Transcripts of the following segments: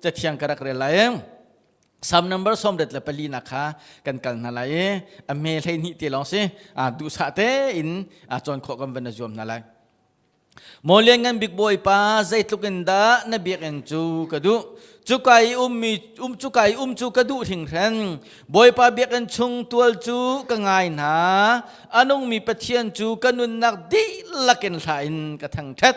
Cathiang ka rak rel lai. Psalm number 64 nak kha kan kal hna lai i a hme 12 te lawng si duhsah tein cawn khawh kan van na zuam hna lai. Maw Lianngan Bik Bawipa, zeitluk in dah na biakinn cu ka duh. Cuka i ummi um cuka i um cu ka duh hringhran. Bawipa biakinn chung tual cu ka ngai hna. A nungmi Pathian cu ka nunnak dihlak in hla in ka thangṭhat.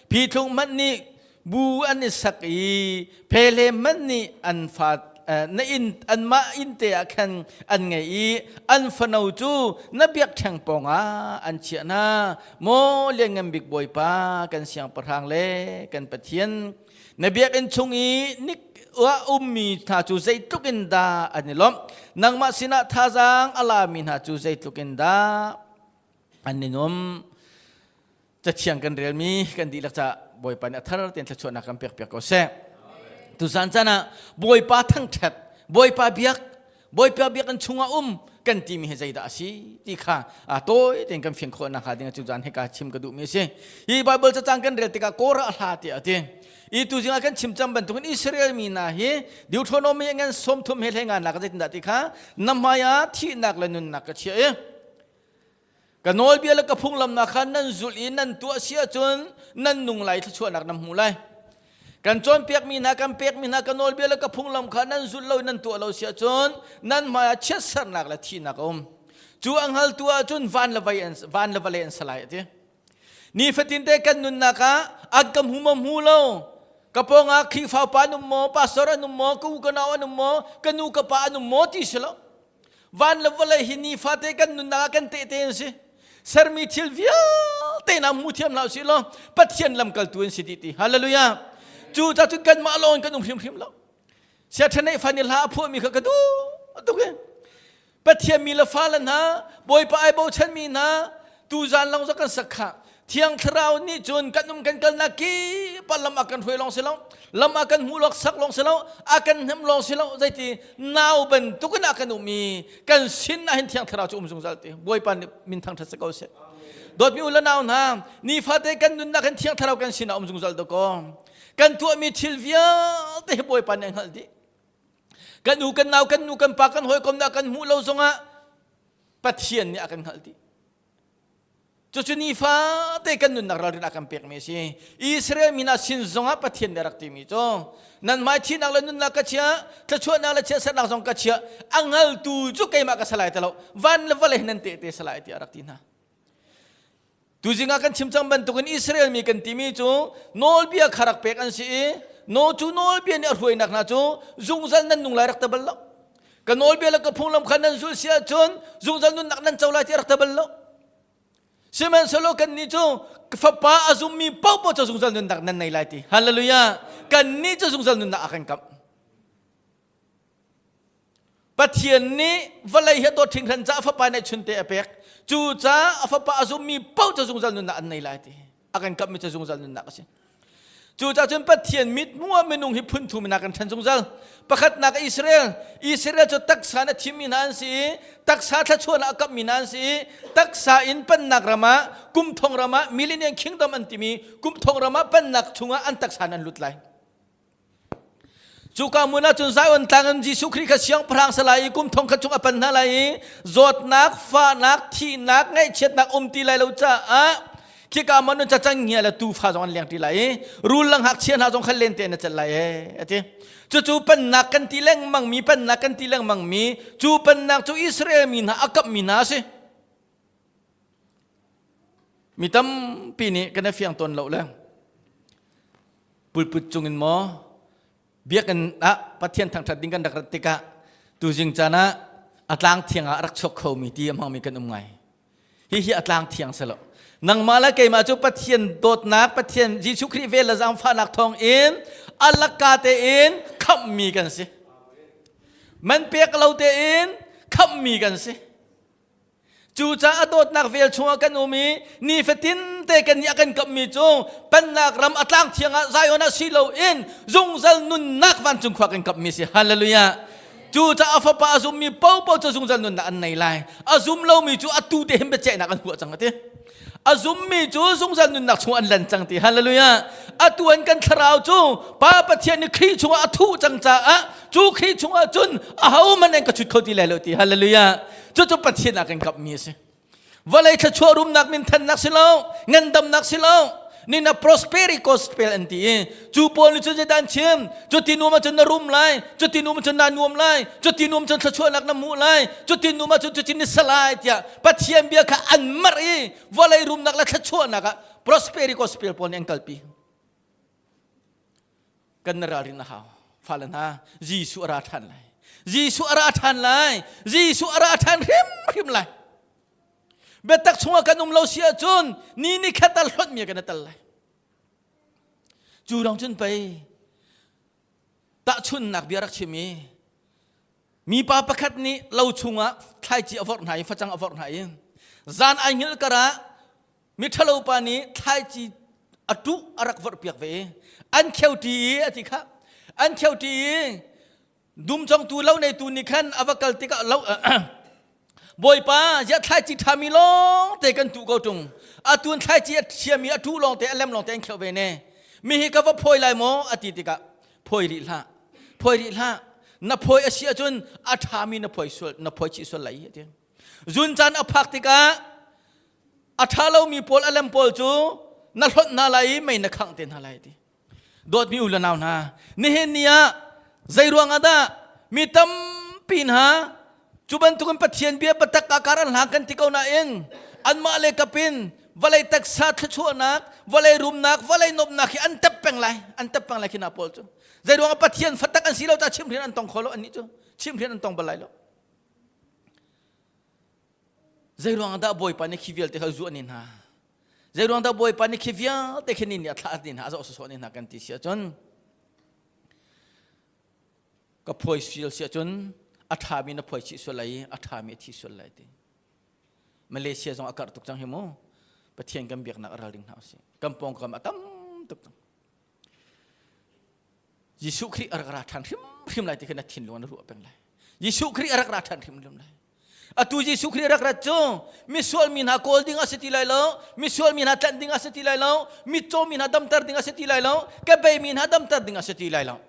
Pithlung hmanh nih bu an i sak i phehle hmanh nih an fa na inn anmah inn te ah khan an ngei i an fano cu na biakṭheng pawngah an chiah hna. Maw Lianngan Bik Bawipa kan siangpahrang le kan Pathian, na biakinn chung i nik ah ummi hna cu zeitluk in dah an i lawmh. Nangmah sinah thazaang a lami hna cu zeitluk in dah an i nuamh. Cathiang kan relmi kan dihlak ca Bawipa nih a thar tein thluachuahnak kan pek piak ko seh. Tuzan caan ah Bawipa thangṭhat, Bawipa biak, Bawipa biakinn chungah um kan timi hi zeidah a si ti kha a tawi tein kan fian khawh nakhnga ding cu zan hika chim ka duhmi a si. Hi Bible cacang kan rel tikah Korah hla tiah a ti. I tu zingah kan chim cang bantukin Israel mi hna hi Deuteronomy ngan 30 he hlei nga nak zeitindah ti kha na hmai ah thihnak le nunnak ka chiah i Ka nawlbia le ka phunglam hna kha nan zulh i nan tuah si ahcun nan nung lai thluachuahnak nan hmu lai. Kan cawnpiakmi hna, kan pekmi hna ka nawlbia le ka phunglam kha nan zulh lo i nan tuah lo si ahcun nan hmaiah chiatsernak le thihnak a um. Cu a hngaltu ahcun van le vei an, van le vawlei an si lai a ti. Nifatin te kan nunnak ah an ka hmu maw hmu lo, ka pawngah Khrihfa upa an um maw, pastor an um maw, ka u ka nau an um maw, ka nu ka pa an um maw ti si lo. Van le vawlei hi nifate kan nunnak ah kan tehte an si. Sermi thil vialte na hmu thiam hlah usih law Pathian lamkaltu an si dih ti. Hallelujah. Cu ca cun kanmah lawng kan um hrimhrim lo. Siaṭhanei fan i hla a phuahmi kha ka duh tuk i Pathian mi le fale hna, Bawipa ai bochanmi hna, tuzan lawng zong kan sak khah. Thiang Thlarau nih cun kan um kan kalnak kip ah lam a kan hruai lawng si lo, lam a kan hmuh lawk sak lawng si lo, a kan hnem lawng si lo, zeiti nau bantuk in a kan um i kan sin ah hin Thiang Thlarau cu um zungzal ti. Bawipa nih min thangṭhat si ko seh. Dawtmi u le nau hna, nifate kan nunnak hin Thiang Thlarau kan sin ah um zungzal dakaw. Kan tuahmi thil vialte hi Bawipa nih a hngalh dih. Kan u kan nau kan nu kan pa kan hawikom dah kan hmuh lo zongah Pathian nih a kan hngalh dih. Cucu nifate kan nunnak ralrin a kan pekmi a si. Israel mi hna sin zongah Pathian nih a rak timi cu nan hmai thihnak le nunnak ka chia, thluachuahnak le chiatsernak zong ka chia, a hngaltu cu keimah ka salai ti lo, van le vawlei nan tehte salai tiah a rak ti hna. Tuzing ah kan chim cang bantukin Israel mi kan timi cu nawlbia kha rak pek an si i no cu nawlbia nih a hruainak hna cu zungzal nan nung lai rak ta bal lo. Ka nawlbia le ka phunglam kha nan zulh si ahcun zungzal nunnak nan co lai ti a rak ta bal lo. Sihmanhsehlaw kannih cu fapa a zummi paohpaoh cu zungzal nunnak nan nei lai ti. Hallelujah. Kannih cu zungzal nunnak a kan kamh. Pathian nih vawlei hi a dawt hringhran caah fapa nih chunte a pek. Cu caah a fapa a zummi paoh cu zungzal nunnak an nei lai ti. A kan kamhmi cu zungzal nunnak a si. Cucaah cun Pathian mithmuh ah minung hi phun thum in a kan ṭhen zungzal. Pakhatnak Israel. Israel cu taksa in a thimmi hna an si i taksa thluachuahnak a kamhmi hna an si i taksa in pennak ram ah kum thong ram ah millennium kingdom an timi kum thong ram ah pennak chungah an taksa in an lut lai. Cuka hmun ah cun Zion tlang in Jesuh Khrih kha siangpahrang si lai i kum thong khat chung a pan hna lai i zawtnak, fahnak, thihnak, ngaihchiatnak um ti lai lo caah Khika man nun cacang ngia le tufa zong an leng ti lai i rul lang ngakchia hna zong khan len te na celh lai e ati. Cucu pennak kan ti lengmang mi pennak kan ti lengmang mi cu pennak cu Israel mi hna a kamh mi hna a si. Mi tampi nih kan i fiang tawn lo le pulput cungin maw biakinn ah Pathian thangṭhat ding kan rak rat tikah tuzing caan ah a tlang thiang ah rak chuak khomi ti a hmangmi kan um ngai. Hihi a tlang thiang si lo. Nangmah le keimah cu Pathian dawtnak, Pathian Jesuh Khrih vel le zaangfahnak thawng in alakka tein khamhmi kan si. Man pek lo tein khamhmi kan si. Cucaah a dawtnak vel chungah kan um i nifatin te kan nih a kan kamhmi cu pennak ram a tlang thiang ah Zion ah si loin zungzal nunnak vancung khua kan kamhmi si. Hallelujah. Cucaah a fapa a zummi paohpaoh cu zungzal nunnak an nei lai. A zum lomi cu atu te hin biaceihnak an huah cang a ti. A zummi cu zungzal nunnak chung an lan cang ti. Hallelujah. Atu an kan thlarau cu Pa Pathian nih Khrih chungah a thuh cang caah cu Khrih chungah cun ahohmanh an ka chut kho ti lai lo ti. Hallelujah. Cucu Pathian a kan kamhmi a si. Vawlei thluachuah rumnak minthannak si lo, ngandamnak si lo, nina prosperity gospel an ti i cu pawl nih cun zeidah an chim? Cu ti nuam ahcun na rum lai, cu ti nuam cun naa nuam lai, cu ti nuam cun thluachuahnak na hmuh lai, cu ti nuam ahcun cutin na si lai tiah Pathian bia kha an marh i vawlei rumnak le thluachuahnak ah prosperity gospel pawl nih an kalpi. Kan na ralrin a hau. Fale hna, Jesuh a ra ṭhan lai. Jesuh a ra ṭhan lai. Jesuh a ra ṭhan hrimhrim lai. Biatak chungah kan um lo si ahcun ni ni khat al hlonhmi kan i tel lai. Cu lawng cun pei tahchunnak bia rak chim i mipa pakhat nih lo chungah thlaici a vorh hna i facang a vorh hna i zan ai hngilh karah miṭhalo pa nih thlaici a tuh a rak vorhpiak ve i an kheuṭi i a ti kha an kheuṭi i dum congtu lo neitu nih khan a va kal tikah lo Bawipa ziah thlaici ṭhami lawng te kan tuh ko ṭung atun thlaici a thiami a ṭuh lawng te a lem lawng te an kheuh ve ne mi hi ka va phawi lai maw a ti tikah phawi rih hlah phawi rih hlah na phawi a si ahcun a ṭhami na phawi sual na phawi chih sual lai a ti zun caan a phak tikah a ṭha lomi pawl a lem pawl cu na hlonh hna lai i mei na khangh te hna lai a ti Dawtmi u le nau hna, nihin ni ah zei ruangah dah mi tampi hna cu bantukin Pathian bia biatak ah kar an hlang kan ti ko nain anmah le kapin vawlei taksa thluachuahnak, vawlei rumnak, vawlei nuamhnak hi an tep peng lai, an tep peng lai khi hna pawl cu. Zei ruangah Pathian fatak an si lo ca chimhrin an tong kho lo annih cu chimhrin an tong bal lai lo. Zei ruangah dah Bawipa nih khi vialte kha zuah ni hna? Zei ruang dah Bawipa nih khi vialte khi ni nih a thlah ni hna, a zoh sawsawh ni hna kan ti si ahcun ka phuai sual si ahcun a ṭhami na phuai chih sual lai i a ṭhami a thi sual lai ti. Malaysia zong a karh tuk cang hi mu. Pathian kan biaknak a ralring hna usih. Kan pawngkam a tam tuk cang. Jesuh Khrih a rak ra ṭhan hrimhrim lai ti kha na thinlung na ruah peng lai. Jesuh Khrih a rak ra ṭhan hrimhrim lai. Atu Jesuh Khrih rak rat cu misual mi hna kawl ding a si ti lai lo, misual mi hna tlanh ding a si ti lai lo, mitcaw mi hna damter ding a si ti lai lo, kebei mi hna damter ding a si ti lai lo.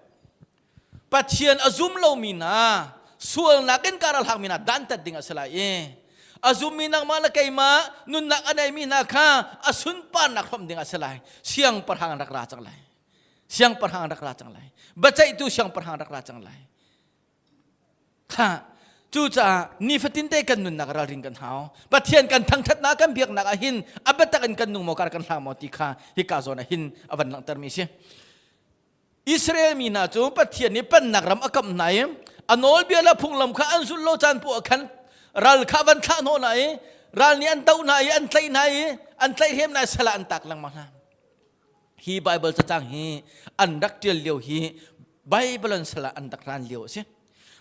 Pathian a zum lomi hna sualnak in kar a hlangmi hna dantat ding a si lai i a zummi nangmah le keimah nunnak a neimi hna kha a sunparnak hrawmh ding a si lai. Siangpahrang rak ra cang lai. Siangpahrang rak ra cang lai. Biaceihtu siangpahrang rak ra cang lai. Kha cucaah nifatin te kan nunnak ralring kan hau. Pathian kan thangthatnak kan biaknak ah hin a biatak in kan nung maw kar kan hlang maw ti kha hika zawn ah hin a van langhtermi si. Israel mi hna cu Pathian nih pennak ram a kamh hna i a nawlbia le phunglam kha an zulh lo caan poah khan ral kha van thlah hnawh hna i ral nih an doh hna i an tlaih hna i an tlaihhrem hna i sal ah an tak lengmang hna. Hi Baibal cacang hi an rak ṭial lio hi Babylon sal ah an rak ran lio a si.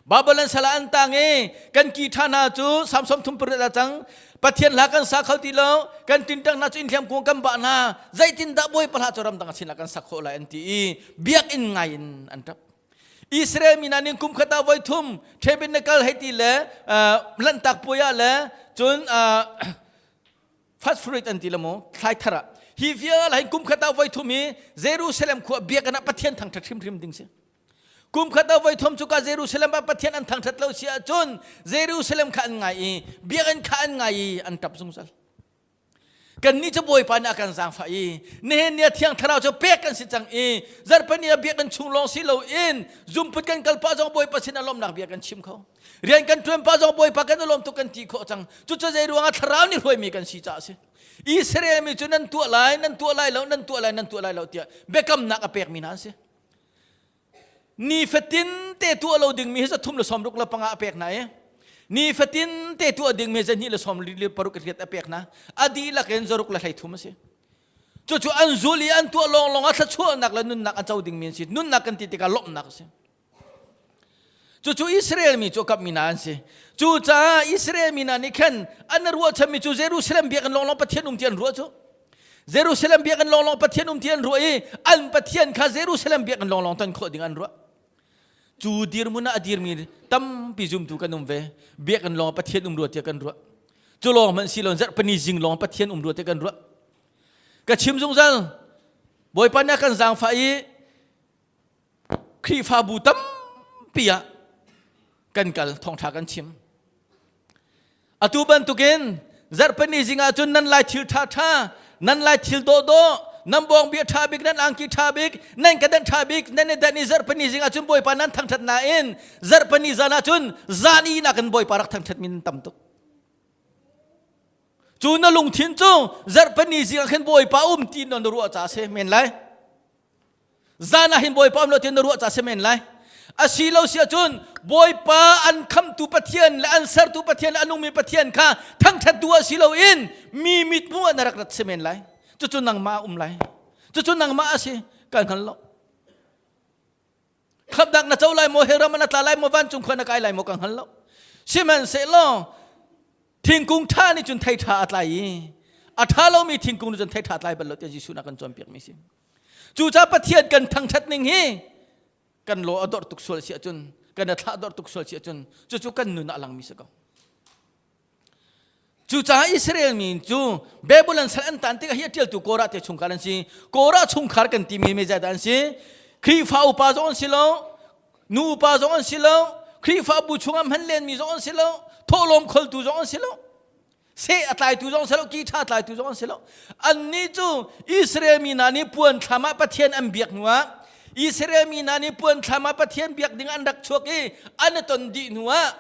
Babylon sal ah an tang i kan ki ṭha hna cu Samson thum pariat a cang. Pathian hla kan sa kho ti lo, kan ṭinṭang hna cu inn kung kan bah hna. Zeitindah Bawipa hla cu ramdang a sinah kan sak khawh lai an ti i biakinn ngai in an ṭap. Israel mi hna nih kum khat ah voi thum tabernacle hei ti le lanhtak puai ah le cun first fruit an ti la mu thlai thar ah hi vial hin kum khat ah voi thum i Jerusalem khua biakinn ah Pathian thangthat hrimhrim ding si kum khat ah voi thum cu ka Jerusalem ah Pathian an thangthat lo si ahcun Jerusalem kha an ngai i biakinn kha an ngai i an tap zungzal kannih cu Bawipa nih a kan zaangfah i nihin ni a thiang thlarau cu pek kan si cang i zarhpini ah biakinn chung lawng si loin zumput kan kal pah zong Bawipa sin ah lawmhnak bia kan chim kho Rian kan ṭuan pah zong Bawipa kan i lawm tuk kan ti khawh cang. Cucu zei ruangah thlarau nih hruaimi kan si caah a si. Israel mi cu nan tuah lai, nan tuah lai lo, nan tuah lai, nan tuah lai lo tiah biakamnak a pekmi hna an si. Nifatin te tuah lo dingmi hi zathum le sawmruk le panga a pek hna i nifatin te tuah dingmi zahnih le sawm li paruk riat a pek hna. A dihlak in zaruk le hleithum a si. Cucu an zul i an tuah lawnglawng ah thluachuahnak le nunnak an co dingmi an si. Nunnak kan ti tikah lawmhnak a si. Cucu Israel mi cu a kapmi hna an si. Cucaah Israel mi hna nih khan an ruahchanmi cu Jerusalem biakinn lawnglawng Pathian um ti an ruah cu. Jerusalem biakinn lawnglawng Pathian um ti an ruah i an Pathian kha Jerusalem biakinn lawnglawng ton khawh ding an ruah. Cu dirhmun ah a dirmi tampi zumtu kan um ve. Biakinn lawng Pathian um rua tiah kan ruah. Cu lawng hmanh si lo zarhpini zing lawng Pathian um rua tiah kan ruah. Ka chim zungzal Bawipa nih a kan zaangfah i Khrihfabu tampi ah kan kal thawngṭha kan chim. Atu bantukin zarhpini zing ah cun nan lai thil ṭhaṭha, nan lai thil dawhdawh, nan bawng bia ṭha bik, nan angki ṭha bik, nan kedan ṭha bik, nan i dan i zarhpini zing ah cun Bawipa nan thangṭhat nain zarhpini zan ah cun zan i nakin Bawipa rak thangṭhat mi nan tam tuk. Cu na lungthin cu zarhpini zing ah khin Bawipa um ti na ruah ca si men lai. Zan ah hin Bawipa um lo ti na ruah ca si men lai. Asi lo si ahcun Bawipa an khamtu Pathian le an sertu Pathian le a nungmi Pathian kha thangṭhat duh ah si loin mi mithmuh ah na rak rat si men lai. Cucu nangmah um lai. Cucu nangmah a si. Kan hngal lo. Khamhnak na co lai maw, hell ram ah na tla lai maw, vancung khua na kai lai maw ka hngal lo. Sihmanhsehlaw thingkung ṭha nih cun thei ṭha a tlai i a ṭha lomi thingkung nih cun thei ṭha a tlai bal lo tiah Jesuh nih a kan cawnpiak mi si. Cucaah Pathian kan thangṭhat ning hi kan law a dorh tuk sual si ahcun kan a thlah dorh tuk sual si ahcun cucu kan nun ah a langmi si ko. Cucaah Israel mi cu Babylon sal an tan tikah hi a ṭialtu Korah te chungkhar an si. Korah chungkhar kan timi mi zeidah an si? Khrihfa upa zong an si lo, nu upa zong an si lo, Khrihfabu chungah hman lenmi zong an si lo, thawhlawm kholtu zong an si lo, seh a tlaitu zong an si lo, ki ṭha tlaitu zong an si lo. Annih cu Israel mi hna nih puan thlam ah Pathian an biak hnuah Israel mi hna nih puan thlam ah Pathian biak ding an rak chuak i an i ton dih hnuah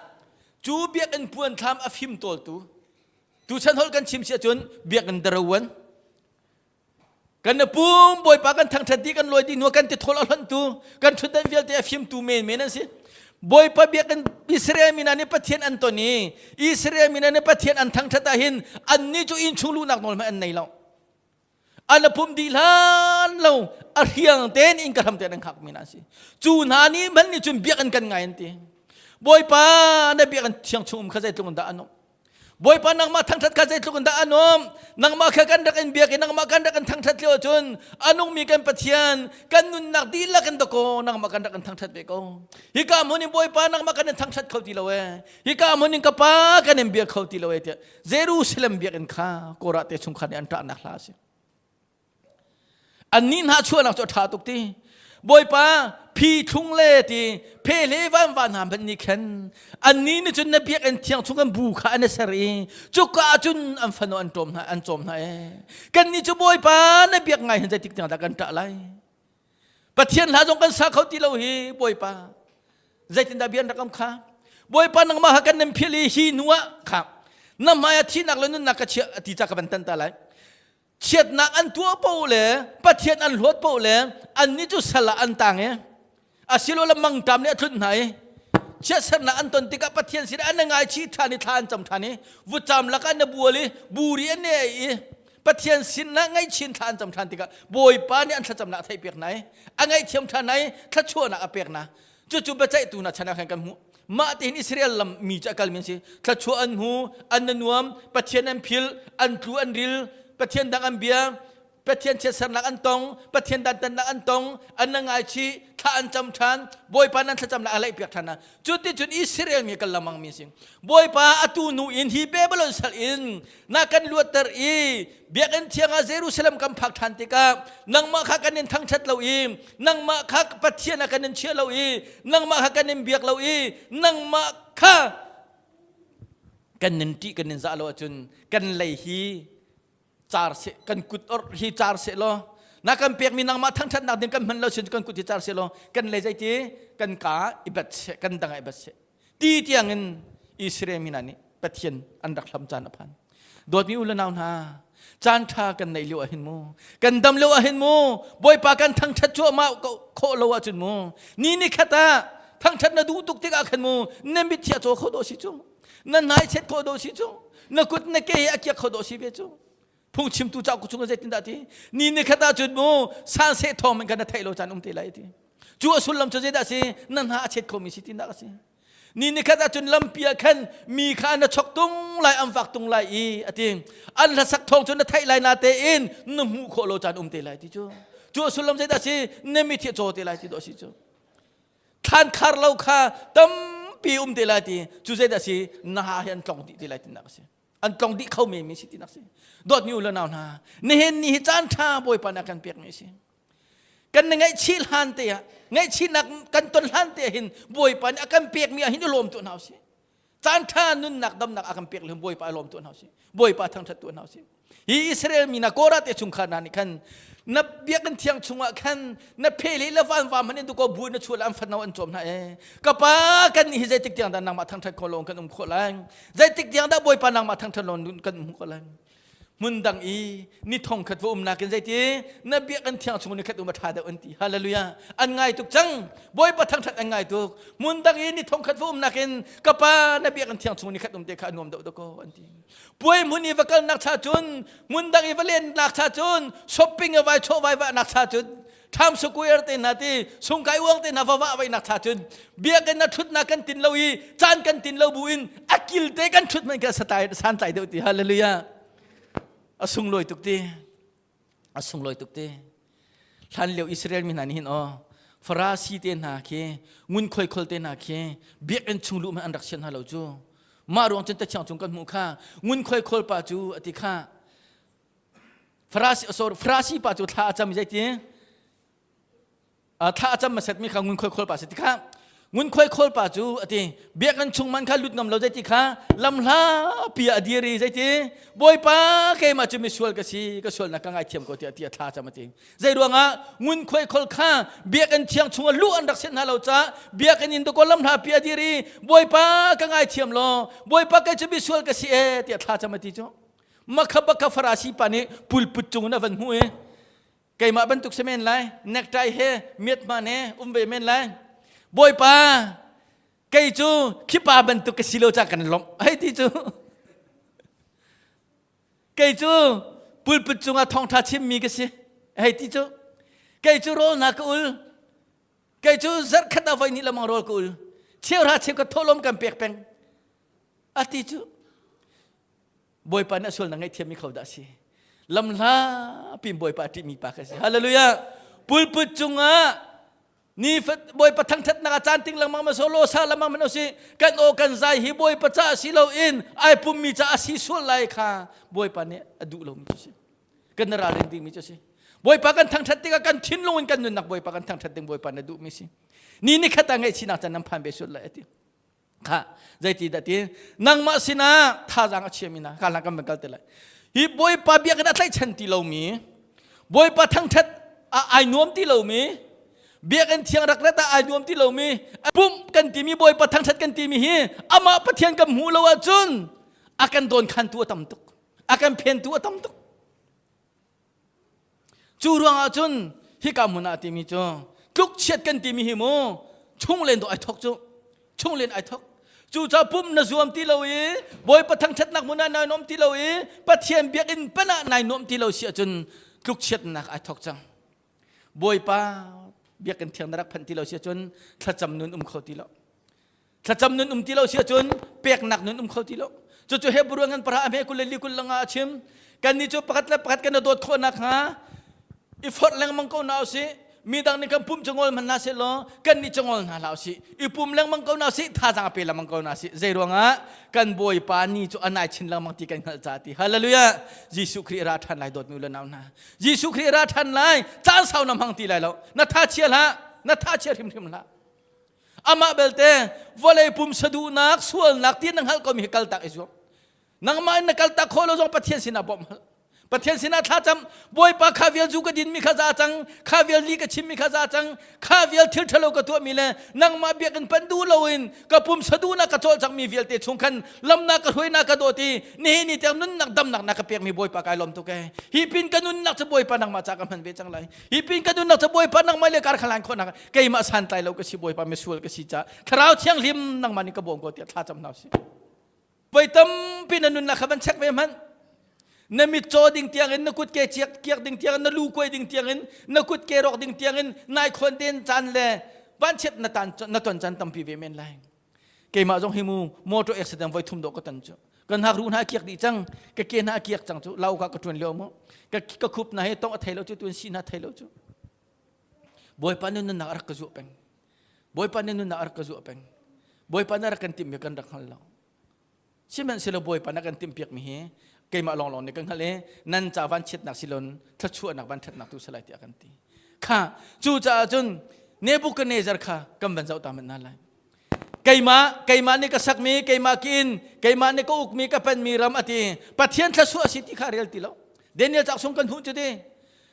Cu biakinn puanthlam a fim tawltu tuchan holh kan chim si ahcun biakinn darawan kan na pum bawipa kan thangṭhat dih kan lawi dih hnu kan tithawl a hlonhtu kan ṭhutdan vialte a fimtu men men an si bawipa biakinn Israel mi hna nih Pathian an ton i Israel mi hna nih Pathian an thangṭhat ahhin annih cu innchung luhnak nawl hmanh an nei lo An a pum dih hlan lo a hriang tein inn ka hram tein an khak mi hna si. Cu hna nih hmanh nih cun biakinn kan ngai an ti. Bawipa na biakinn thiang chung um kha zeitluk in dah an um. Bawipa nangmah thangṭhat kha zeitluk in dah an um. Nangmah kha kan rak in biak i nangmah kan rak in thangṭhat lio cun a nungmi kan Pathian kan nunnak dihlak in dakaw nangmah kan rak in thangṭhat ve ko. Hika hmun in Bawipa nangmah kan in thangṭhat kho ti lo ee. Hika hmun in ka pa kan in biak kho ti lo ee tiah Jerusalem biakinn kha Korah te chungkhar nih an ṭahnak hla a si. Annih hna chuahnak cu a ṭha tuk ti. Bawipa phi thlung le ti phe le van van hna hmanh nih khan annih nih cun na biakinn thiang chung kan bu kha an i ser i cuka ah cun an fanu an ṭawm hna an cawm hna ee. Kannih cu Bawipa na biak ngai hin zeitik tiang dah kan ṭah lai? Pathian hla zong kan sa kho ti lo hi Bawipa. Zeitindah bia an rak am kha? Bawipa nangmah kha kan nan philh i hi hnu ah kha na hmai ah thihnak le nunnak ka chiah a ti ca ka van tan ta lai. Chiatnak an tuah paoh le Pathian an hlawt paoh le annih cu sal ah an tang i asilole mangṭam nih a tlunh hna i chiatsernak an ton tikah Pathian sinah an ngaichih ṭhan i thla an cam ṭhan i vutcam lakah an bual i buri an ei i Pathian sinah ngaihchin thla an cam ṭhan tikah Bawipa nih an thlacamnak a theihpiak hna i a ngaihthiam ṭhan hna i thluachuahnak a pek hna. Cucu biaceihtu hna chan ah khan kan hmuh. Mah tihin Israel lam mi cu a kalmi an si. Thluachuah an hmu, an nuam, Pathian an phil, an tlu an ril, Pathian dang an bia, Pathian chiatsernak an tong, Pathian dantatnak an tong, an na ngaichih, thla an cam ṭhan, Bawipa nan thlacamnak a laihpiak ṭhan hna. Cuticun Israel mi kan lamang mi si. Bawipa atu nu in hi Babylon sal in na kan luatter i biakinn thiang ah Jerusalem kan phak ṭhan tikah nangmah kha kan in thangṭhat lo i nangmah kha Pathian ah kan in chia lo i nangmah kha kan in biak lo i nangmah kha kan nin ṭih kan nin zah lo ahcun kan lei hi car seh kan kut or hi car seh law na kan pekmi nangmah thangthatnak ding kan hman lo sin kan kut hi car seh law kan lei zeiti kan ka i bat seh kan dang i bat seh ti tiang in Israel mi hna nih Pathian an rak hlam caan a phan dawtmi u le nau hna caan ṭha kan neih lio ahhin mu kan dam lio ahhin mu Bawipa kan thangṭhat cuahmah khawh lo ahcun mu ni ni khat ah thangṭhat na duh tuk tikah khan mu na mit hi a caw kho dawh si cu na hnai chet khawh dawh si cu na kut na ke hi a kiak kho dawh si ve cu phungchimtu cauk chung zeitindah ti ni ni khat ahcun mu san seh thawng men kan na theih lo caan um te lai ti cu a sullam cu zeidah si na hna a chet khomi si tinak a si ni ni khat ahcun lampi ah khan mi kha na chok tung lai an vak tung lai i a ti an hlasak thawng cu na theih lai na tein na hmuh khawh lo caan um te lai ti cu cu a sullam zeidah si na mit hi a caw te lai ti dawh si cu Thlan khar lo kha tampi um te lai ti cu zeidah si na ha hi an tlong dih te lai tinak a si. An tlong dih kho mi mi si tinak si. Dawtmi u le nau hna, nihin ni hi caan ṭha Bawipa nih a kan pekmi si. Kan na ngaihchih hlan te ah, ngaihchihnak kan ton hlan te hin Bawipa nih a kan pekmi ah hin i lawm tuah hna usih. Caan ṭha nunnak damnak a kan pek le Bawipa i lawm tuah hna usih. Bawipa thangṭhat tuah hna usih. Hi Israel mi na Korah te chungkhar hna nih khan na biakinn thiang chungah khan na phele le vanva hmanh in dukaw bu na chuah le an fano an cawm hna e. Ka pa kan nih hi zeitik tiang dah nangmah thangṭhat khawh lo kan um khawh lai? Zeitik tiang dah Bawipa nangmah thangṭhat lo kan um khawh lai? Hmun dang i ni thong khat va umnak in zeiti na biakinn thiang chung ni khat um a ṭha deuh an ti. Hallelujah. An ngai tuk cang. Bawipa thangṭhat an ngai tuk. Hmun dang i ni thong khat va umnak in ka pa na biakinn thiang chung ni khat um te kha a nuam deuh dakaw an ti. Puai hmun i va kalnak cha cun, hmun dang i va lennak cha cun, shopping i vai chawh vai vahnak cha cun, Times Square te hna ti, sungkai uang te hna va vah vai nak cha cun, biakinn na thutnak kan tin lo i caan kan tin lo bu in a kil te kan thut man ka satai santlai deuh ti. Hallelujah. A sunglawi tuk ti. A sunglawi tuk ti. Hlan lio Israel mi hna nih hin aw Farasi te hna khi ngun khoi khol te hna khi biakinn chung luh an rak sian hna lo cu mah ruang cun cathiang chung kan hmuh kha ngun khoi khol pa cu ati kha Farasi sorry Farasi pa cu thla a cam zeiti thla a cam hmasat mi kha ngunkhuai khawl pa si ti kha ngunkhuai khawl pa cu ati biakinn chung man kha lut ngam lo zeiti kha lamhla pi a dir i zeiti bawipa keimah cu misual ka si ka sualnak ka ngaithiam ko tiah tiah thla cam ati zei ruangah ngunkhuai khawl kha biakinn thiang chungah luh an rak set hna lo ca biakinn in dakaw lamhla pi a dir i bawipa ka ngaithiam law bawipa kei cu misual ka si e tiah thla cam ati cu makha bakha farasi pa nih pulput cung in a van hmuh i Keimah bantuk si men lai, necktie he miatman he um ve men lai. Bawipa, kei cu khipa bantuk ka si lo ca kan lawmh. Hei ti cu. Kei cu pulpit cungah thawngṭha chimmi ka si. Hei ti cu. Kei cu rawl na ka ul. Kei cu zarhkhat ah voi hnih lamang rawl ka ul. Cheuhra cheu ka thawhlawm kan pek peng. A ti cu. Bawipa nih a sual na ngaihthiammi kho dah si lamhla pin Bawipa a ṭihmi pa ka si hallelujah pulput cungah ni Bawipa thangṭhatnak a caan ting lengmang ma solo sa lengmang man si kan aw kan zai hi Bawipa ca si lo in ai pummi ca a si sual lai kha Bawipa nih a duh lomi cu si kan ralrin dingmi cu si Bawipa kan thangṭhat tikah kan thinlung in kan nunnak Bawipa kan thangṭhat ding Bawipa na duhmi si ni ni khat ah ngaihchihnak can nan phan ve sual lai ati Kha zeiti dah ti nangmah sinah thazaang a chiami hna ka hlan kan van kal te lai. Hi Bawipa biakinn a tlaihchan ti lomi, Bawipa thangṭhat a ai nuam ti lomi, biakinn thiang rak rat ah ai nuam ti lomi, pumh kan timi Bawipa thangṭhat kan timi hi amah Pathian kan hmuh lo ahcun a kan dawnkhantu a tam tuk, a kan phentu a tam tuk. Cu ruangah cun hika hmun ah timi cu tlukchiat kan timi hi mu chunglen dawh ai thok cu chunglen ai thok cucaah pum na zuam ti lo i Bawipa thangṭhatnak hmun ah nai nuam ti lo i Pathian biakinn pan ah nai nuam ti lo si ahcun tlukchiatnak ai thok cang Bawipa biakinn thiang na rak phanh ti lo si ahcun thlacam nun um kho ti lo Thlacam nun um ti lo si ahcun peknak nun um kho ti lo. Cucu Hebrew ngan para a hme kul le li kul langa a chim. Kan nih cu pakhat le pakhat kan i dawt khawh nakhnga i forh lengmang ko hna usih. Mi dang nih kan pum cu ngol hmanh hna seh law kan nih cu ngol hna hlah usih. I pum lengmang ko hna usih, thazaang a pe lengmang ko hna usih. Zei ruangah kan Bawipa ni cu a nai chin lengmang ti kan hngalh ca ti. Hallelujah! Jesuh Khrih ra ṭhan lai dawtmi u le nau hna. Jesuh Khrih ra ṭhan lai. Caan sau na hmang ti lai lo. Na tha chia hlah. Na tha chia hrimhrim hlah. Amah belte vawlei pumsa duhnak sualnak ti na hngalh komi hi kaltak i zuam. Nangmah in na kaltak khawh lo zong Pathian sinah bawmh hal. Pathian sinah thlacam Bawipa kha vial zu ka dinmi kha za cang, kha vial li ka chimmi kha za cang, kha vial thil ṭhalo ka tuahmi le nangmah biakinn pan duh loin ka pumsa duhnak ka cawlcanghmi vialte chung khan lamnak ka hruainak ka dawt i nihin ni tiang nunnak damnak na ka pekmi Bawipa kai lawm tuk ee. Hi pin ka nunnak cu Bawipa nangmah ca ka hman ve cang lai. Hi pin ka nunnak cu Bawipa nangmah le kar khalan khawhnak keimah santlai lo ka si Bawipa misual ka si ca thlarau thianghlim nangmah nih ka bawm ko tiah thla cam hna usih. Voi tampi na nunnak kha van check ve hmanh. Na mit caw ding tiangin na kut ke chiak kiak ding tiangin na lu kuai ding tiangin na kut ke rawk ding tiangin nai khawn den caan le vanchiat na tan na ton caan tampi ve men lai. Keimah zong hi mu motor accident voi thum dawh ka ton cu. Kan hak ru hna kiak dih cang, ka ke hna kiak cang cu lau ka ka tuan lio mu. Ka ka khup na he tong a thei lo cu tun si na thei lo cu. Bawipa nih nunnak a rak ka zuah peng. Bawipa nih nunnak a rak ka zuah peng. Bawipa nih a rak kan timhmi kan rak hngal lo. Sihmanhsehlaw Bawipa na kan timhpiakmi hi keimah lawnglawng nih ka hngalh i nan ca vanchiatnak silon thluachuahnak vanṭhatnak tu salai tiah kan ti. Kha cucaah cun Nebuchadnezzar kha kan van zoh ta hmanh hna lai. Keimah keimah nih ka sakmi keimah ki in keimah nih ka ukmi ka penmi ram a ti Pathian thluachuah a si ti kha rel ti lo. Daniel cak sung kan hmuh cu ti.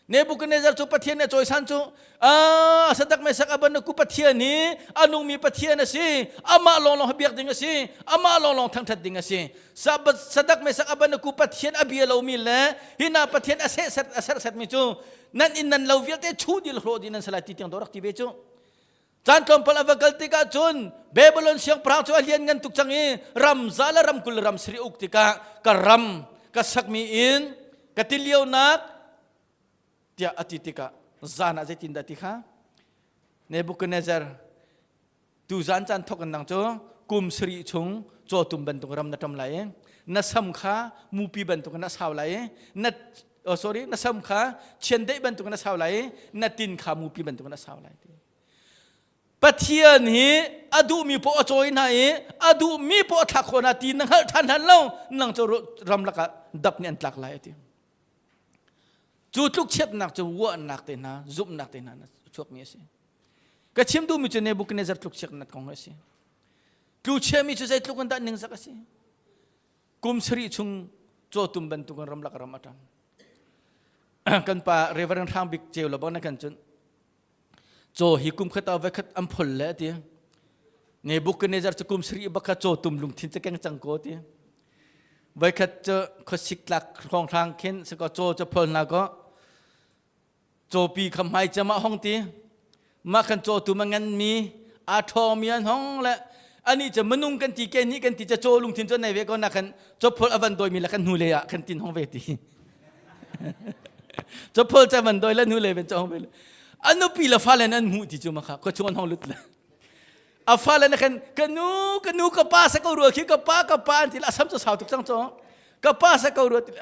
Nebuchadnezzar cu Pathian nih a cawisan cu a sadak mesak abanaku Pathian hi a nungmi Pathian a si amah lawnglawng hi biak ding a si amah lawnglawng thangṭhat ding a si sadak mesak abanaku Pathian a bia lomi le hina Pathian a sehset a serhsetmi cu nan inn nan lo vialte chu dil hlawh dih nan si lai ti tiang dawh rak ti ve cu Caan tlawmpal a va kal tikah cun Babylon siangpahrang cu a lianngan tuk cang i ramza le ramkul le ram sarih uk tikah ka ram ka sakmi in ka ti lionak tiah a ti tikah zan ah zeitindah ti kha Nebuchadnezzar tu zan caan thok in nang cu kum sarih chung cawtum bantuk ram na ṭam lai i na sam kha mupi bantuk in a sau lai i na oh sorry na sam kha chiandeih bantuk in a sau lai i na tin kha mupi bantuk in a sau lai ti Pathian hi a duhmi poh a cawi hna i a duhmi poh a thlak khawh hna ti na hngalh ṭhan hlan lo nang cu ram lakah dap nih an tlak lai a ti. Cu tluk chiatnak cu ruahnak te hna zumhnak te hna na chuakmi a si. Ka chim duhmi cu Nebuchadnezzar tluk chiatnak kong a si. Tlu chiami cu zeitluk in dah ningzak a si. Kum sarih chung cawtum bantukin ramlak ram a ṭam. Kan pa Reverend Hrang Bik Ceu lo bang na kan cun Caw hi kum khat ah voikhat an phol le ti. Nebuchadnezzar cu kum sarih bak kha cawtum lungthin cu keng cang ko ti. Voikhat cu khuasik tlak hrawnghrang khin sikaw caw cu phol hna kaw cawpi kha hmai cem ah hong ti. Mah khan cawtum a nganmi aa ṭhawngmi an hong le ani cu minung kan ti ke nih kan ti ca caw lungthin cu nei ve ko na khan cawphol a van dawimi le kan hnu lei ah khan tin hong ve ti. Caphol ca van doi le nu le ben chong ve a nupi le fale an hmuh ti cu ma kha khua chung an hong lut le a fale na khan ka nu ka nu ka pa sa ko rua khi ka pa ka pa an ti le a sam cu sau tuk cang cho ka pa sa ko rua ti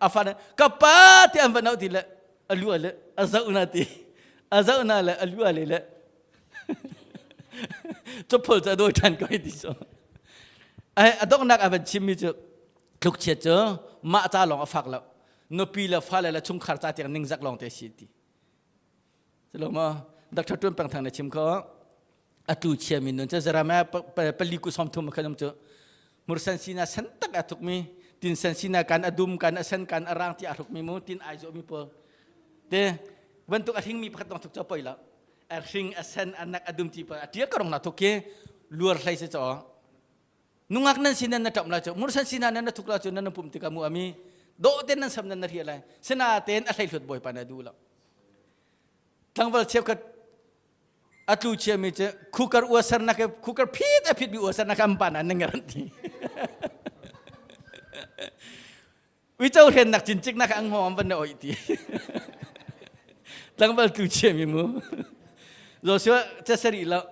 a fale ka pa ti an van au ti le a lu le a zau na ti a zau na le a lu le le caphol ca doi than ko ti so ai a dongnak a van chimmi cu Tlukchiat cu mah ca lawng a fak lo. Nupi le fale le chungkhar ca tiang ningzak lawng te si ti. Silo ma Dr. Tuan Peng Thang na chim kho atu chia mi nun cu Jeremiah pali ku som thum khan um cu mursan sina san tak a thuk mi tin san sina kan adum kan asan kan arang ti a hruk mi mu tin ai zo mi pawl te bantuk a hring mi pakhat dong thuk cho poi la a hring a sen anak adum ti pa a tia karong na thuk ki luar hlei se cho Nungak nan sin nan na ṭap lai cu mursan sinah nan na thuk lai cu nan pum tikah mu ami dawh ten nan sam nan na hriah lai sinatein a hleihluat bawipa na duh lo tlangval cheukhat a tlu chiami cu khukar uasar nak khukar phit a phit mi uasar nak an pa na nan ngaran ti Uico hrennak cincik nak ang hong van na oi ti. Tlangval tu che mi mu. Joshua cha sari lo.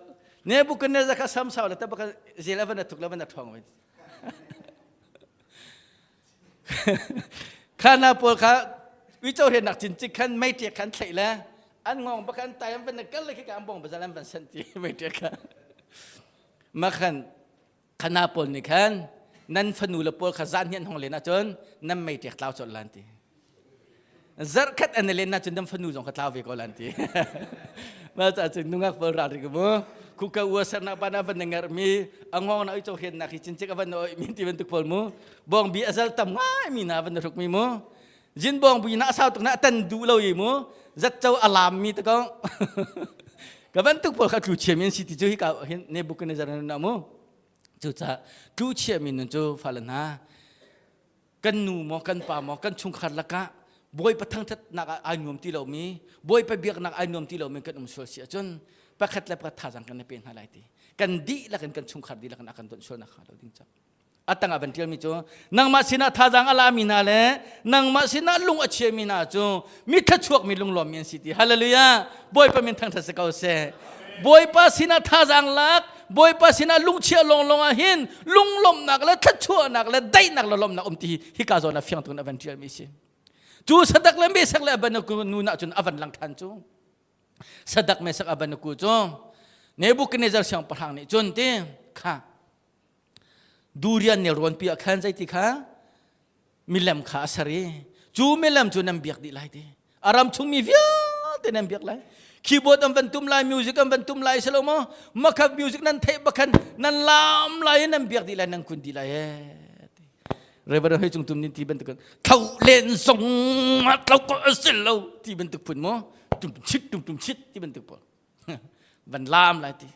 Nebuchadnezzar kha sam sau le ta baka zel avan thuk la van thong ve. Khana pawl kha uico hrennak cincik khan mei ṭiak khan thlei le an ngong baka an tai an van kal le khi ka an bong bazal an van san ti mei ṭiak kha. Makhan Khana pawl nih khan nan fanu le pawl kha zan hi an hong len ahcun nan mei ṭek tlau colh lan ti. Zarh khat an i len ahcun nan fanu zong kha tlau ve ko lan ti. Mah caah cun nungak pawl ral rik mu. Kuka ua sernak ban ah van na ngerh mi angong na oi cho hen nak hi cincik a van na oi mi ti bantuk pawl mu. Bawng bi a zal tam ngai mi na van na hruk mi mu. Jin bawng bi na sau tuk na tan duh lo i mu. Zat cho a lam mi te ko. Ka bantuk pawl kha tlu chiam in si ti cu hi ka hin Nebuchadnezzar na mu. Cucaah tlu chiami nun cu fale hna kan nu maw kan pa maw kan chungkhar lakah Bawipa thangthatnak ah ai nuam ti lomi Bawipa biaknak ai nuam ti lomi kan um sual si ahcun pakhat le pakhat thazaang kan i pe hna lai ti kan dihlak in kan chungkhar dihlak in a kan donh sual nakhnga lo ding ca a tangah van ṭialmi cu nangmah sinah thazaang a lami hna le nangmah sinah lung a chiami hna cu mi thluachuakmi lunglawmmi an si ti hallelujah bawipa min thangṭhat si ko seh bawipa sinah thazaang lak bawipa sinah lungchia lawnglawng ah hin lunglawmhnak le thluachuahnak le daihnak le lawmhnak um ti hi hika zawn ah fiang tuk in a van ṭialmi si cu sadak le mesak le abanaku nu nah cun a van lang ṭhan cu sadak mesak abanaku cu Nebuchadnezzar siangpahrang nih cun ti kha. Durian nelrawn pi ah khan zeiti kha milem kha a ser i cu milem cu nan biak dih lai ti. A ram chungmi vialte nan biak lai. Keyboard an van tum lai, music an van tum lai silo maw? Makhat music nan theih bakhan nan lam lai nan biak dih lai, nan kun dih lai ee. Reverend Hoi Cung Tum nih ti bantuk tho len zong tlo ko a si lo ti bantuk phun maw tum chit tum tum chit ti bantuk pawl van lam lai ti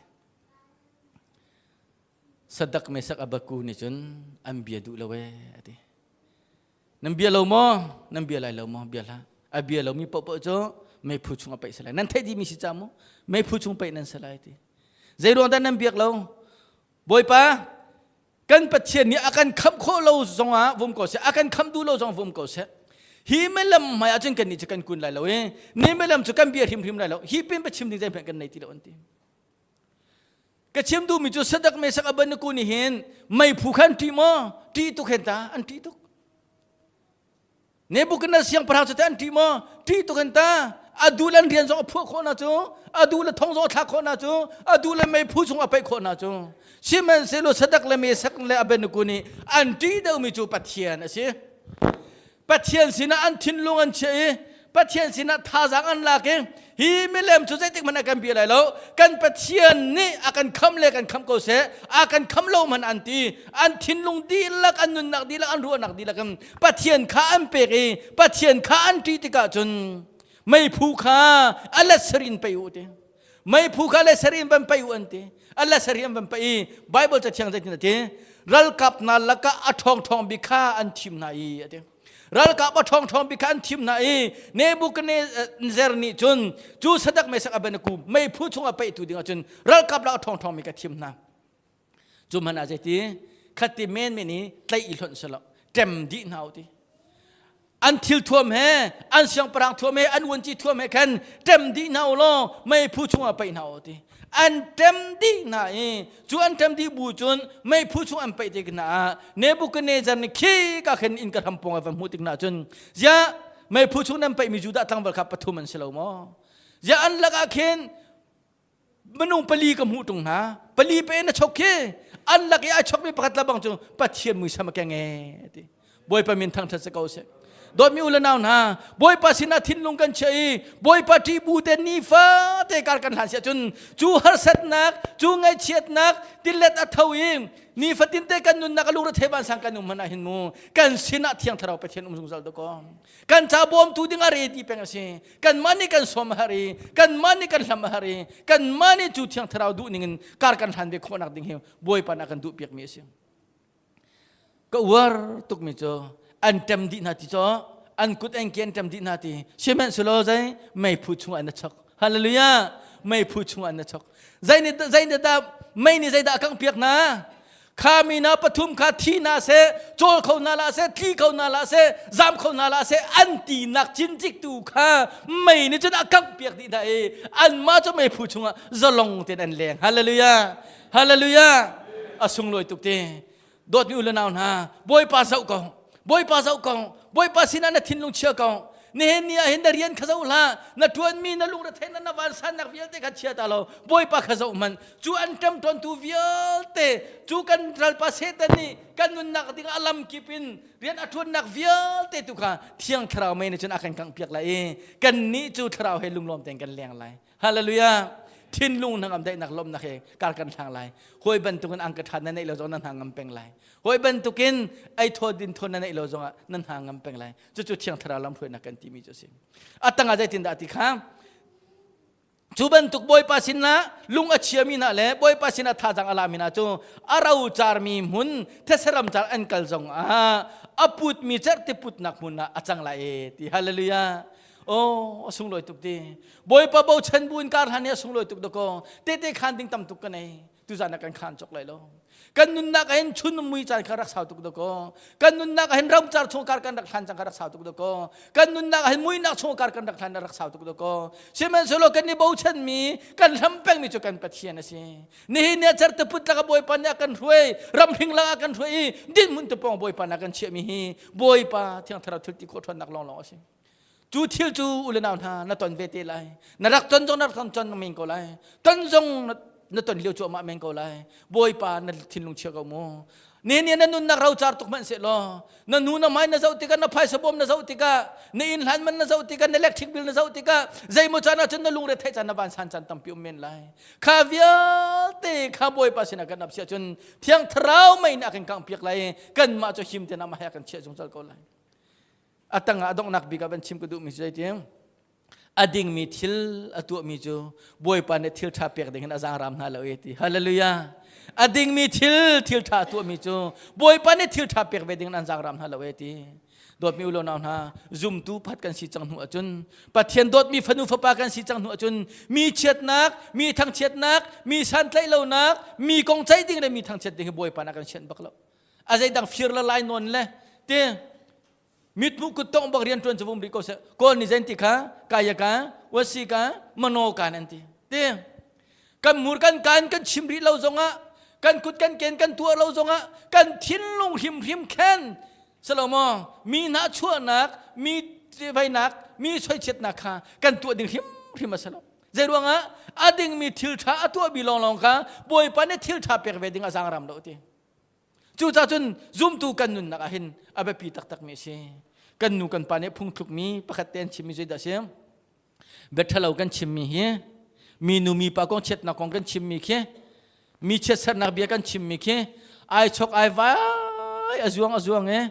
sadak mesak abaku nih cun an bia duh lo ee ati nan bia lo maw nan bia lai lo maw bia hlah a bia lomi paohpaoh cu meiphu chung a paih si lai nan theih dihmi si ca mu meiphu chung paih nan si lai ti zei ruang dah nan biak lo bawipa kan Pathian nih a kan khamh khawh lo zongah vum ko seh a kan khamh duh lo zong vum ko seh hi milem hmai ahcun kan nih cu kan kun lai lo i ni milem cu kan bia hrimhrim lai lo hi pin pa chim ding zeihmanh kan nei ti lo an ti ka chim duhmi cu sadak mesak abanaku nih hin meiphu khan ṭih maw ṭih tuk hen ta an ṭih tuk Nebuchadnezzar siangpahrang cu teh an ṭih maw? Ṭih tuk in ta. A duh le an rian zong a phuah khawh hna cu, a duh le thong zong a thlak khawh hna cu, a duh le meiphu chung a paih khawh hna cu. Sihmanhsehlaw Sadak le Mesak le Abednego nih an ṭih deuhmi cu Pathian a si. Pathian sinah an thinlung an chiah i Pathian sinah thazaang an lak i hi milem cu zeitik hmanh a kan bia lai lo kan Pathian nih a kan khamh le kan khamh ko seh a kan khamh lo hmanh an ti an thinlung dihlak an nunnak dihlak an ruahnak dihlak in Pathian kha an pek i Pathian kha an ṭih tikah cun meiphu kha a let sarih in pei u ti meiphu kha let sarih in van pei u an ti a let sarih an van pei i Bible cathiang zeitin a ti ralkap hna lakah a ṭhawng bik kha an thim hna i a ti ralkap a ṭhawng bik kha an thim hna i Nebuchadnezzar nih cun cu Sadak Mesak Abednego meiphu chungah peihtu dingah cun ralkap lak a ṭhawng mi ka thim hna cu hmanh ah zeiti khati men men i tlaih i hlonh selaw ṭem dih hna u ti an thil thuam he an siangpahrang thuam he an uanci thuam he khan ṭem dih hna u law meiphu chungah paih hna u ti an ṭem dih hna i cu an ṭem dih bu cun meiphu chung an paih tik hna ah Nebuchadnezzar nih khi ka khin inn ka hram pawng a va hmuh tik hna cun ziah meiphu chung nan paihmi Judah tlangval kha pathum an si lo maw ziah an lakah khin minung pali ka hmuh ṭung hna pali pe na chok khi an lak i a chokmi pakhat lebang cu Pathian muisam a keng e ti Bawipa min thangṭhat si ko seh dawtmi u le nau hna Bawipa sinah thinlung kan chiah i Bawipa ṭih bu te nifa te kar kan hlan si ahcun cu harsatnak cu ngaihchiatnak tilet a tho i nifatin te kan nunnak a lungre thei vansang kan um hmanh ah hin mu kan sinah Thiang Thlarau Pathian um zungzal dakaw kan ca bawmtu ding a ready peng a si kanmah nih kan sawm a har i kanmah nih kan hlam a har i kanmah nih cu Thiang Thlarau duh ning in kar kan hlan ve khawhnak ding hi Bawipa nih a kan duhpiakmi a si. Ka uar tukmi cu an ṭem dih hna ti cu an kut an ke an ṭem dih hna ti sihmanhsehlaw zei meiphu chungah an chok hallelujah meiphu chungah an chok zei nih zei nih dah mei nih zeidah a kanghpiak hna Kha mi hna pathum kha thi hna seh, cawl kho hna hlah seh, tli kho hna hlah seh, zam kho hna hlah seh, an tinak cincik tu kha mei nih cun a kanghpiak dih hna i anmah cu meiphu chungah zalong tein an leng. Hallelujah! Hallelujah! A sunglawi tuk ti. Dawtmi u le nau hna, Bawipa zoh ko. Bawipa zoh ko. Bawipa sinah na thinlung chia ko. Nihin ni ah hin na rian kha zoh hlah. Na ṭuanmi na lungretheih na vansannak vialte kha chia ta lo. Bawipa kha zoh hmanh. Cu an ṭemṭawntu vialte, cu kan ralpa Satan nih kan nunnak ding a lam kip in rian a ṭuannak vialte tu kha Thiang Thlarau mei nih cun a kan kanghpiak lai i kannih cu Thlarau he lunglawm tein kan leng lai. Hallelujah! Thinlung hnangam daihnak lawmnak he kar kan hlang lai. Hawi bantukin ang ka ṭha na neih lo zong na hna ngam peng lai. Hawi bantukin ei thaw din thaw na neih lo zongah nan hna ngam peng lai. Cucu Thiang Thlarau lamhruainak kan timi cu a si. A tangah zeitindah ti kha cu bantuk Bawipa sinah lung a chiami hna le Bawipa sinah thazaang a lami hna cu a rocarmi hmun thesaram car an kal zong ah a putmi cerhti putnak hmun ah a cang lai e ti hallelujah oh a sunglawi tuk ti Bawipa bochan bu in kar hlan hi a sunglawi tuk dakaw tete khan ding tam tuk ka nei tuzan ah kan khan cawk lai lo kan nunnak ah hin chun mui caan kha rak sau tuk dakaw kan nunnak ah hin ramcar chung kar kan rak hlan cang kha rak sau tuk dakaw kan nunnak ah hin muinak chung kar kan rak hlan rak sau tuk dakaw sihmanhsehlaw kan i bochan mi kan hlam peng mi cu kan Pathian a si nihin ni ah certeput lak ah Bawipa nih a kan hruai ramhring lak ah kan hruai i dinhmun te pawng Bawipa nih a kan chiah mi hi Bawipa Thiang Thlarau thil ti khawh ṭhawnnak lawnglawng a si Cu thil cu u le nau hna na ton ve te lai. Na rak ton zong na rak ton ton men ko lai. Ton zong na ton lio cuahmah men ko lai. Bawipa na thinlung chia ko mu. Ne ne na nunnak rocar tuk hmanh seh law na nu na mai na zoh tikah na phaisa bawm na zoh tikah na inn hlan man na zoh tikah na electric bill na zoh tikah zeimaw caan ahcun na lungre theih caan na vansan caan tampi um men lai. Kha vialte kha Bawipa sinah kan ap si ahcun Thiang Thlarau mei nih a kan kangh piak lai i kanmah cu him tein amah he a kan chiah zungzal ko lai. A tangah a donghnak bik ah van chim ka duhmi cu zeitin a dingmi thil a tuahmi cu Bawipa nih thil ṭha pek ding in a zaangram hna lo e ti. Hallelujah. A dingmi thil thil ṭha a tuahmi cu Bawipa nih thil ṭha pek ve ding in an zaangram hna lo e ti. Dawtmi u nau hna, zumtu phat kan si cang hnu ahcun Pathian dawtmi fanu fapa kan si cang hnu ahcun mi chiatnak, mi thangchiatnak, mi santlaih lonak, mi kong ceih ding le mi thangchiat ding hi Bawipa nih a kan sianh bak lo. A zeidang fir le lai nawn le te mitmuh kuttongh bak rian ṭuan cu vum rih ko seh. Kawl nih zein ti kha kaya ka, wasi ka, mano kan an ti. Te kan mur kan kan kan chim rih lo zongah kan kut kan ken kan tuah lo zongah kan thinlung hrimhrim khen Salomo mi hna chuahnak mi vainak mi soichiatnak kha kan tuah ding hrimhrim a si lo. Zei ruangah a dingmi thil ṭha a tuahmi lawnglawng kha Bawipa nih thil ṭha pek ve ding a zaangram lo ti. Cucaah cun zumtu kan nunnak ah hin a biapi taktakmi a si. Kan nu kan pa nih phungthlukmi pakhat te an chimmi zeidah a si? Bia ṭhalo kan chimmi hi mi nu mi pa kong chiatnak kong kan chimmi khi mi chiatsernak bia kan chimmi khi ai chok ai vai a zuang a zuang e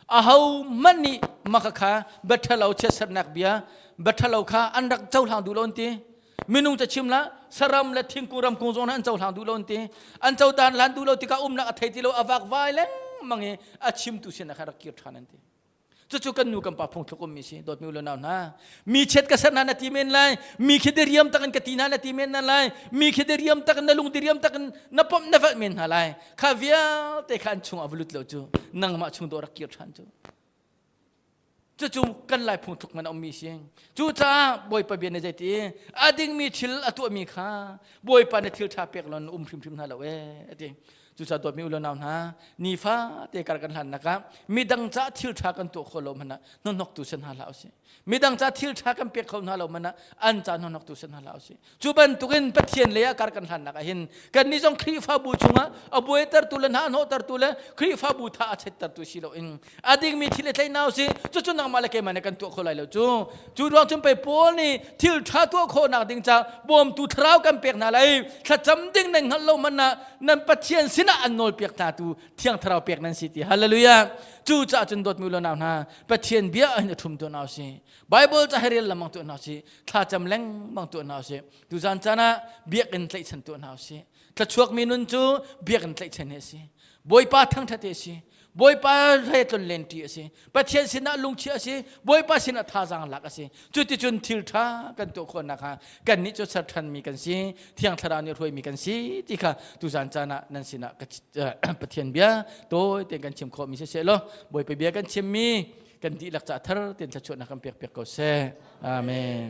aho hmanh nih maka kha bia ṭhalo chiatsernak bia bia ṭhalo kha an rak cohlang duh lo an ti. Minung ca chim la saram le thingkung ramkung zong an cohlang duh lo an ti. An codan lan duh lo tikah umnak a thei ti lo, a vak vai lengmang i a chimtu sin ah khan rak kir ṭhan an ti. Cucu kan nu kan pa phungthluk ummi si. Dawtmi u le nau hna, mi chiat ka ser hna na ti men lai, mi khi diriam tak in ka ti hna na ti men hna lai, mi khi diriam tak in na lung diriam tak in na pom na valh men hna lai. Kha vialte kha an chung ah va lut lo cu nangmah chung dawh rak kir ṭhan cu. Cucu kan lai phungthluk man a ummi si. Cucaah Bawipa bia nih zeiti a dingmi thil a tuahmi kha Bawipa nih thil ṭha pek lon um hrimhrim hna lo e a ti. Cucaah dawtmi u le nau hna, nifa te kar kan hlannak ah midang ca thil ṭha kan tuah khawh lo hmanh ah hnahnoktu si hna hlah usih. Midang ca thil ṭha kan pek kho hna lo hmanh ah an ca hnahnoktu si hna hlah usih. Cu bantukin Pathian lei ah kar kan hlannak ah hin kannih zong Khrihfabu chungah a buaitertu le hna hnawhtertu le Khrihfabu tha a chettertu si loin a dingmi thil i tlaih hna usih. Cucu nangmah le keimah nih kan tuah kho lai lo cu. Cu ruang cun pei Paul nih thil ṭha tuah khawhnak ding ca bawmtu thlarau kan pek hna lai. Thlacam ding nan hngalh lo hmanh ah nan Pathian sinah an nawl piak hna tu Thiang Thlarau pek nan si ti. Hallelujah. Cu caah cun dawtmi u le nau hna, Pathian bia hin a ṭhum tuah hna usih. Bible ca he rel lengmang tuah hna usih. Thlacam lengmang tuah hna usih. Tuzan caan ah biakinn tlaihchan tuah hna usih. Thlachuakmi nun cu biakinn tlaihchan hi a si. Bawipa thangṭhat hi a si. Bawipa he tlonlen ṭi a si. Pathian sinah lungchia a si. Bawipa sinah thazaang lak a si. Cuticun thil ṭha kan tuah khawh nakhnga kannih cu ser ṭhanmi kan si, Thiang Thlarau nih hruaimi kan si ti kha tuzan caan ah nan sinah Pathian bia tawi tein kan chim khawhmi siseh law Bawipa bia kan chimmi kan dihlak ca thar tein thluachuahnak kan pek piak ko seh. Amen.